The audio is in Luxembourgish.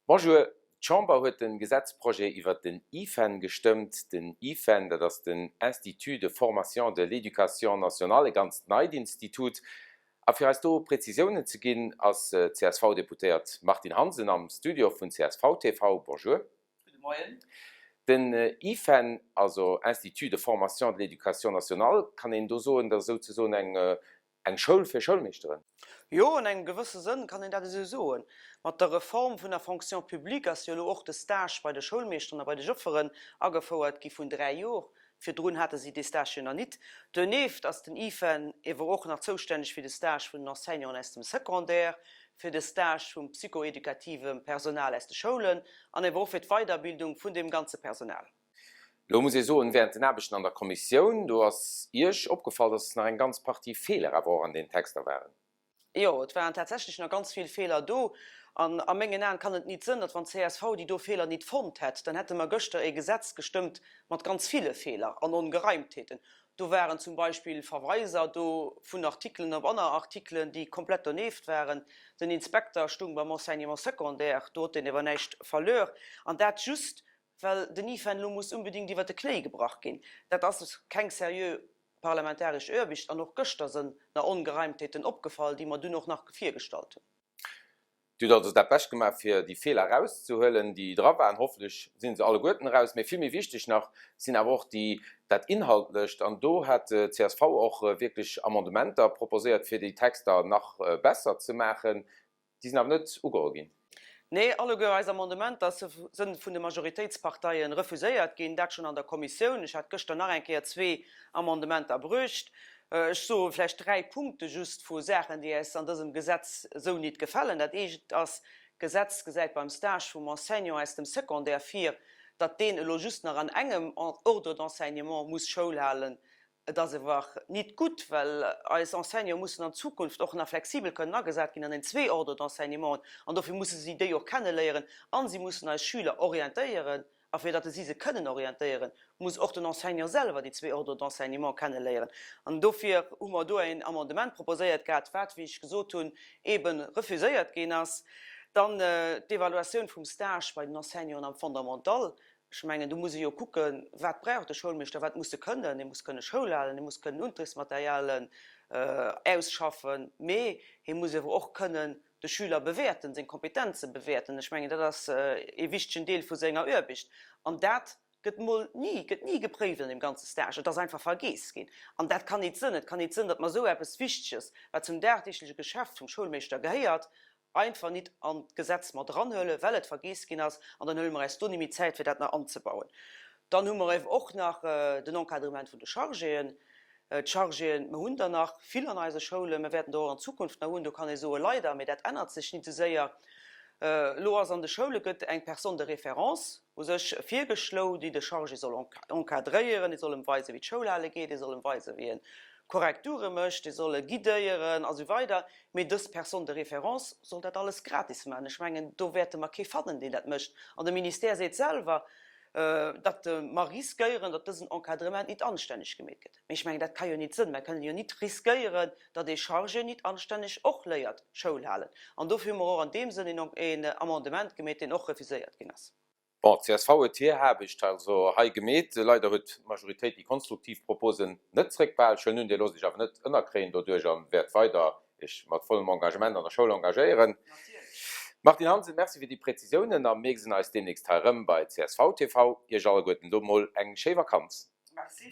Bonjour, d'Chamber huet den Gesetzprojet iwwert den IFEN gestëmmt. Den IFEN, dat ass den Institut de formation de l'éducation nationale, e ganzt neit Institut. A fir eis do Präzisiounen ze ginn, ass d'CSV-Deputéiert Martine Hansen am Studio vun csv TV. Bonjour. Gudde Moien. Den IFEN, also Institut de formation de l'éducation nationale, kann een do soen, dat ass souzesoen eng Eng Schoul fir Schoulmeeschteren? Jo, an engem gewësse Sënn kann een dat esou soen. Mat der Reform vun der Fonction publique ass jo elo och de Stage bei de Schoulmeeschteren a bei de Jofferen agefouert gi vun 3 Jor. Virdrun hate si dee Stage jo nach nit. Donieft ass den IFEN ewer och nach zoustänneg fir de Stage vun den Enseignanten aus dem Secondaire, fir de Stage vum psycho-educativem Personal aus de Schoulen an ewer och fir d'Weiderbildung vun deem ganze Personal. Elo muss ee soen, während den Aarbechten an der Kommissioun, do ass Iech opgefall, dass nach eng ganz Partie Feeler awer och an den Texter waren. Jo, et waren tatsächlech nach ganz vill Feeler do. An a mengen Aen kann et nit sënn, datt wann csv déi do Feeler nit fonnt hätt, dann hätte mer gëschter e Gesetz gestëmmt mat ganz ville Feeler an Ongereimtheeten. Do waren zum Beispill Verweiser do vun Artikelen op aner Artikelen, déi komplett donieft waren. Den Inspekter stung beim Enseignement secondaire, do hott deen ewer näischt verluer. An dat just, well den IFEN elo muss unbedingt iwwert de Knéi gebrach ginn. Dat ass keng seriö parlamentaresch Oarbicht an och gëschter sënn na Ongereimtheeten opgefall, déi mer dunn och nach virgestallt hunn. Dir hutt also dat Bescht gemaach, fir déi Feeler erauszehuelen, déi dra waren. Hoffentlech si se alleguerten eraus. Mee vill méi wichteg nach sinn awer och déi, dat Inhaltlecht. An do hat csv och wierklech Amendementer proposéiert, fir déi Texter nach besser ze maachen. Déi sinn awer net ugeholl ginn. Nee, alleguer eis Amendementer sënn vun de Majoritéitsparteien refuséiert ginn, dat schonn an der Kommissioun. Ech hat gëschter nach eng Kéier zwee Amendementer bruecht. Ech soe vläicht dräi Punkte just vu Saachen, déi äis an dësem Gesetz esou nit gefalen. Dat eent ass, D'Gesetz gesäit beim Stage vum Enseignant aus dem Secondaire vir, datt deen elo just nach an engem Ordre d'enseignement muss Schoul halen. Et ass ewer nit gutt, well eis Enseignanten mussen an Zukunft och nach flexibel kënnen agesat ginn an den zwee Ordres d'enseignementen, an dofir musse si déi och kenneléieren a si mussen eis Schüler orientéieren. A fir datt si se kënnen orientéieren, muss och den Enseignant selwer déi zwee Ordres d'enseignement kenneléieren. An dofir hu mer do een Amendement proposéiert gehat, wat, wéi ech gesot hunn, eebe refuséiert ginn ass. Dann d'Evaluatioun vum Stage bei den Enseignanten am Fondamental. Ech mengen, do muss ee jo kucken, wat brauch de Schoulmeeschter, wat muss e kënnen. E muss kënne Schoul halen, e muss kënnen Unterrichtsmaterialen ausschaffen, mee hie muss ewer och kënnen de Schüler bewäerten, seng Kompetenze bewäerten. Ech mengen, dat ass ee wichtegen Deel vu senger Oarbecht. An dat gëtt mol ni, gëtt ni gepréift an deem ganze Stage. Et ass einfach vergeess ginn. An dat kann nit sënn. Et kann nit sënn, datt mer esou eppes Wichteges, wat zum dagdeegleche Geschäft vum Schoulmeeschter gehéiert, einfach nit an d'Gesetz mat eranhuelen, well et vergeess ginn ass, an dann huele mer äis do ni méi Zäit, fir dat nach anzebauen. Dann hu mer ev. Och nach den Encadrement vun de Chargéen. D'Chargéen, mer hunn der nach vill an eise Schoulen, mer wäerten der och an Zukunft nach hunn, do kann ee soe leider, mee dat ännert sech nit esou séier. Elo ass an de Schoule gëtt eng Personne de référence u sech virgeschlo, déi de Chargé soll encadréieren, déi soll em weisen, wéi d'Schoul hale geet, déi soll em weisen, wéi en Korrekture mécht, déi soll e guidéieren a sou weider. Mee dës Personne de référence soll dat alles gratis maachen. Ech mengen, do wäerte mer kee fannen, deen dat mécht. An de Ministère seet selwer, datt mer riskéieren, datt dësen Encadrement nit anstänneg gemeet gëtt. Mee ech mengen, dat ka jo nit sënn. Mer kënnen jo nit riskéieren, datt ee Chargé nit anstänneg och léiert Schoul halen. An dofir hu mer och an deem Sënn een Amendement gemeet, deen och refuséiert ginn ass. Bon, csv huet hir Aarbecht also hei gemeet. Leider huet d'Majoritéit déi konstruktiv Proposen net zréckbehal. Ech huelen un, Dir loosst Iech awer net ënnerkréien doduerch a wäert weider Iech mat vollem Engagement an der Schoul engagéieren. Martine Hansen, Merci fir déi Präzisiounen a mir gesinn eis deemnächst hei erëm bei csv TV. Iech alleguerten do mol eng schéi Vakanz. Merci.